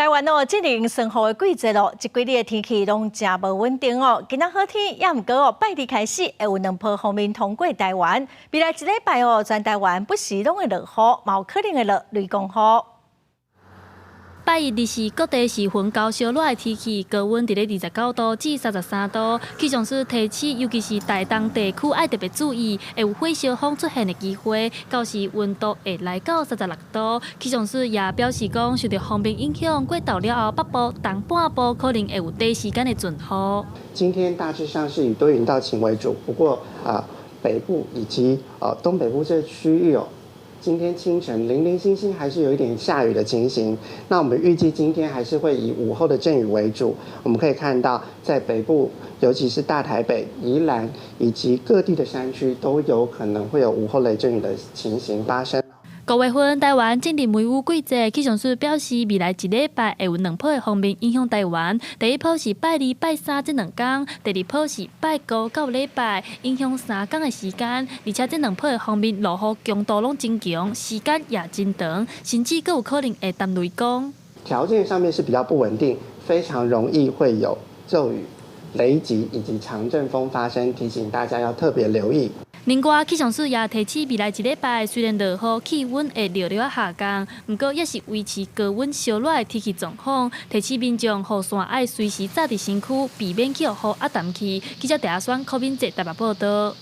台灣哦，進入霜雨的季節咯，這幾日的天氣攏誠無穩定哦。今仔好天，也毋過哦，拜二開始會有兩波鋒面通過台灣。未來一禮拜哦，全台灣不時攏會落雨，嘛有可能會落雷公雨。拜一、二四各地是雲厚燒熱的天氣，高溫佇咧29度至33度。氣象署提醒，尤其是台東地區愛特別注意，會有火燒風出現的機會。到時溫度會來到36度。氣象署也表示講，受著鋒面影響，過晝了後，北部、東半部可能會有短時間的陣雨。今天大致上是以多雲到晴為主，不過啊，北部以及東北部這個區域哦，今天清晨零零星星還是有一點下雨的情形。那我們預計今天還是會以午後的陣雨為主。我們可以看到，在北部，尤其是大台北、宜蘭以及各地的山區，都有可能會有午後雷陣雨的情形發生。五月份台灣進入梅雨季節，氣象署表示，未來一禮拜會有兩波的鋒面影響台灣。第一波是拜二、拜三這兩工，第二波是拜五到禮拜，影響3工的時間。而且這兩波的鋒面落雨強度攏真強，時間也真長，甚至閣有可能會澹雷公。條件上面是比較不穩定，非常容易會有驟雨、雷擊以及強陣風發生，提醒大家要特別留意。另外，氣象署也提醒，未來一禮拜雖然落雨，氣溫會略略下降，毋過也是維持高溫燒熱的天氣狀況。提醒民眾雨傘愛隨時紮佇身軀，避免去予雨壓澹去。記者鄭阿雙、柯敏哲台北報道。